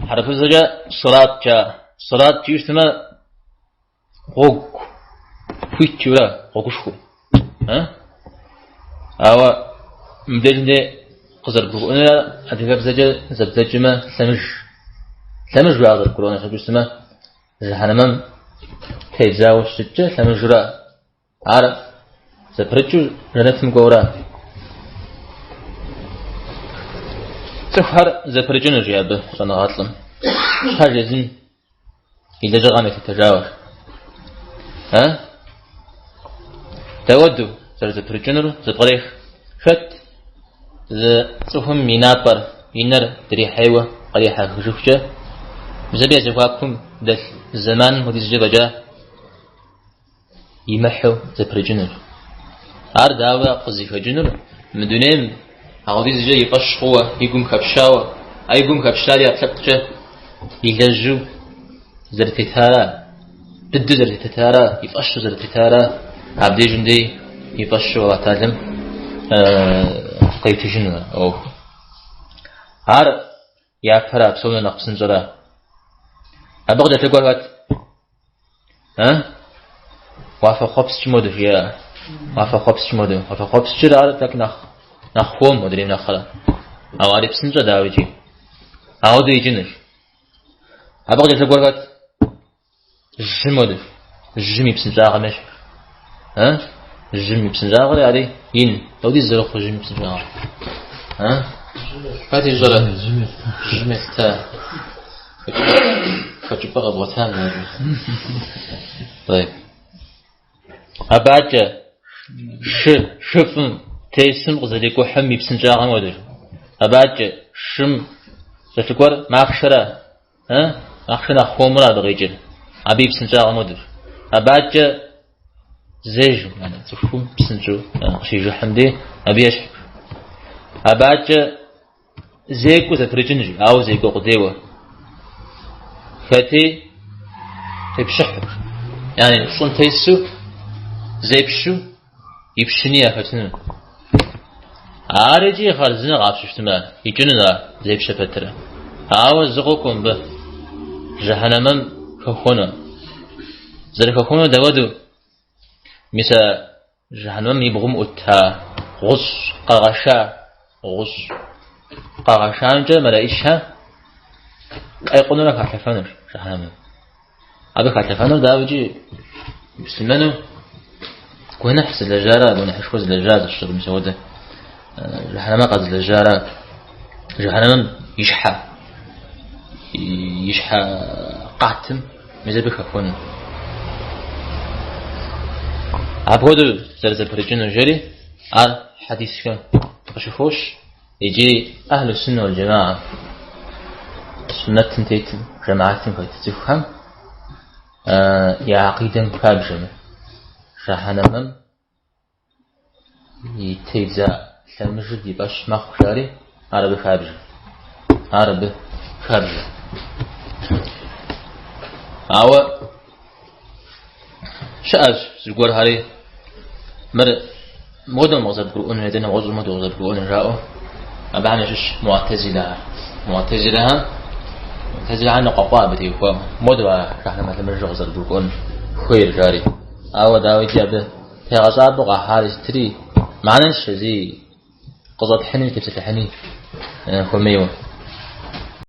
Хьэрыпыбзэкӏэ сырат жаӏэ. Сырат жиӏэу щытмэ, гъуэгу хуит жиӏэура, гъуэгушхуэ. Ауэ мыбдежым де къызэрыбгурыӏуэнур адыгэбзэкӏэ зэбдзэкӏмэ лъэмыж. Лъэмыж жаӏэ къызэрыбгурыӏуэнур, щхьэкӏэ щытмэ, жыхьэнэмэм тедзауэ щыткӏэ лъэмыжра. Ар зэпрыкӏыу жэнэтым кӏуэура. Цӏыхухэр зэпрыкӏынущ, жи абы щӏэныгъэлӏым. Щхьэж езым и лэжьыгъэм елъытэжауэ. А? Дауэду зэрызэпрыкӏынур зэпкърех. Хэт зы цӏыхум и напӏэр, и нэр дрихьейуэ кърихьэхыжыхукӏэ, мис абы я зэхуакум дэлъ зэманым хуэдизкӏэ фӏэкӏа имыхьу зэпрыкӏынущ. Ар дауэ къызыхэкӏынур? Мы дунейм апхуэдизкӏэ и фӏэщ хъууэ, и гум хэпщауэ, а и гум хэпщари ӏэпкълъэпкъкӏэ илэжьу зэрытетара, быдэу зэрытетара, и фӏэщу зэрытетара, абдежым дей и фӏэщу Аллахь Тэхьэлам къритыжыну ӏуэху. Ар япэра, псом нэхъ псынщӏэра. Абы къыкӏэлъыкӏуэр хэт? А? Уафэхъуэпскӏым хуэдэу жиӏа. Уафэхъуэпскӏым хуэдэу. Уафэхъуэпскӏыр ар тӏэкӏу нэхъ нэхъ хуэм модрейм нэхърэ. Ауэ ари псынщӏэ дауикӏи. Ауэдэу икӏынущ. Абы къыкӏэлъыкӏуэр хэт? Жьым хуэдэу. Жьым и псынщӏагъэм ещхь. А? Жьым и псынщӏагъэри ари ин. Дауэдиз зэрыхъу жьым и псынщӏагъэр? А? Хэт ищӏэрэ? Жьым елъыта. Хэкӏыпӏэ къэбгъуэтам. Тӏэйб. Абы адэкӏэ шы, шыфӏым тесым къызэрикӏухьым и псынщӏагъэм хуэдэу. Абы адэкӏэ шым кӏэлъыкӏуэр махъшэра. Э? Махъшэ нэхъ хуэмурэ абы къикӏыр. Абы и псынщӏагъэм хуэдэу. Абы адэкӏэ зежэу, цӏыхум псынщӏэу къыщижыхьым дей, абы ещхь. Абы адэкӏэ зекӏуэу зэпрыкӏынщ, ауэ зекӏуэ къудейуэ. Хэти къипщыхьу, яни щӏым тесу, зепщу, ипщыни яхэтыну. Ар икӏи хъарзынэ къапщтэу щытмэ, икӏыну ар зепщэ пэтрэ. Ауэ зы къокӏуэ мыбы жыхьэнэмэм хэхуэну. Зэрыхэхуэну дауэду? Мис а жыхьэнэмэм и бгъум ӏут а гъущӏ къэгъэша, гъущӏ къэгъэшамкӏэ мэлэӏичхэр къекъунурэ халъэфэнущ жыхьэнэмэм. Абы халъэфэнур дауикӏи муслъымэну гуэныхь зылэжьара, гуэныхьышхуэ зылэжьа зыщыщыр мис ауэдэ жыхьэнэмэ къэзылэжьара, жыхьэнэмэм и щхьэ, и щхьэ къатым мис абы хэхуэну. Апхуэдэу зэрызэпрыкӏыну жери ар хьэдисхэм къыщыхощ. Икӏи Ахьлу Суннэ уал Джэмаа суннэтым тетым, жэмаатым хэт цӏыхухэм я акъидэм хабжэ мы жыхьэнэмэм и тедза лъэмыжыр ди фӏэщ мэхъу жари, ар абы хабжэ. Ар абы хабжэ. Ауэ щыӏэщ зыгуэрхэри мыр мыуэдэу къызэбгурыӏуэну, е нэгъуэщӏу мыуэдэу къызэбгурыӏуэну жаӏэу, абыхэм ящыщ муатезилэхэр. Муатезилэхэр, муатезилэхэр ныкъуэкъуа абы теухуауэ, мыуэдэу а жыхьэнэмэ лъэмыжыр къызэрыбгурыӏуэн хуейр жари. Ауэ дауикӏи абы тегъэщӏапӏэу къахьари сытри мыхьэнэншэ зи къыщӏэпхьыни тепсэлъыхьыни хуэмейуэ.